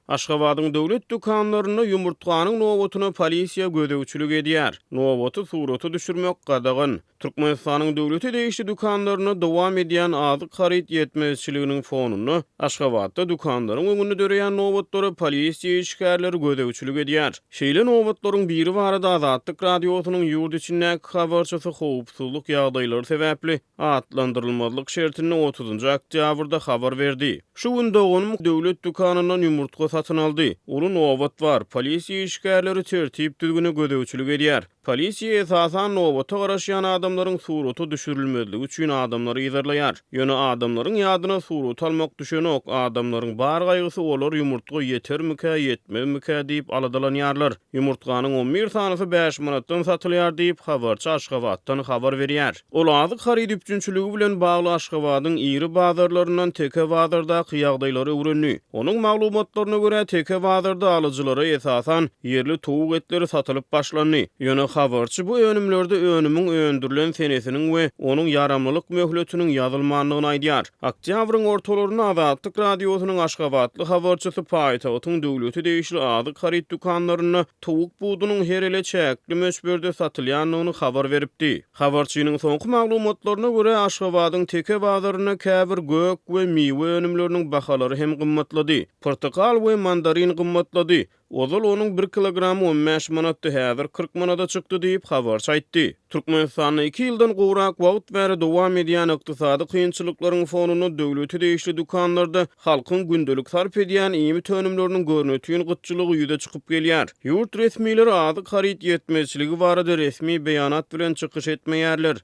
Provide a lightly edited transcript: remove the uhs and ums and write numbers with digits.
Aşgabadyň döwlet dükanlarynda ýumurtganyň nobatyna polisiýa gözegçilik edýär. Nobaty surata düşürmek gadagan. Türkmenistanyň döwlete degişli dükanlarynda dowam edýän azyk haryt ýetmezçiliginiň fonunda, Aşgabatda dükanlaryň öňünde döreýän nobatlara polisiýa işgärleri gözegçilik edýär. Şeýle nobatlaryň biri barada Azatlyk Radiosynyň ýurt içindäki habarçysy howpsuzlyk ýagdaýlary sebäpli atlandyrylmazlyk şertinde otuzynjy oktýabrda habar berdi. Şu gün doganym döwlet dükanyndan ýumurtga satyn aldy. Uly nobat bar, polisiýa işgärleri tertip-düzgüne gözegçilik edýär. Polisiýa esasan nobata garaşýan adamlaryň surata düşürilmezligi üçin adamlary yzarlaýar. Ýöne adamlaryň ýadyna surata almak düşenok, adamlaryň bar gaýgysy olar ýumurtga ýetermikä, ýetmezmikä diýip aladalanýarlar. Ýumurtganyň on bir sanysy bäş manatdan satylýar diýip, habarçy Aşgabatdan habar berýär. Ol azyk haryt üpjünçiligi bilen bagly Aşgabadyň iri bazarlaryndan Teke bazardaky ýagdaýlary öwrendi. Onuň maglumatlaryna görä, Teke bazarda alyjylara esasan ýerli towuk etleri satylyp başlandy. Ýöne habarçy bu önümlerde önümiň öndürilen senesiniň we onuň ýaramlylyk möhletiniň ýazylmandygyny aýdýar. Oktýabryň ortalarynda Azatlyk Radiosynyň aşgabatly habarçysy paýtagtyň döwlete degişli azyk haryt dükanlarynda towuk budunyň her ele çäkli möçberde satylýandygyny habar beripdi. Habarçynyň soňky maglumatlaryna görä, Aşgabadyň Teke bazarynda käbir gök we miwe önümleriniň bahalary hem gymmatlady. Pyrtykal we mandarin gymmatlady. Ozal onuň bir kilogramy on bäş manatdy, häzir 40 manada çykdy diýip, habarçy aýtdy. Türkmenistanda iki ýyldan gowrak wagt bäri dowam edýän ykdysady kynçylyklaryň fonunda döwlete degişli dükanlarda halkyň gündelik sarp edýän iýmit önümleriniň görnetin gytçylygy ýüze çykyp gelýär. Ýurt resmileri azyk haryt ýetmezçiligi barada resmi beýanat bilen çykyş etmeýärler.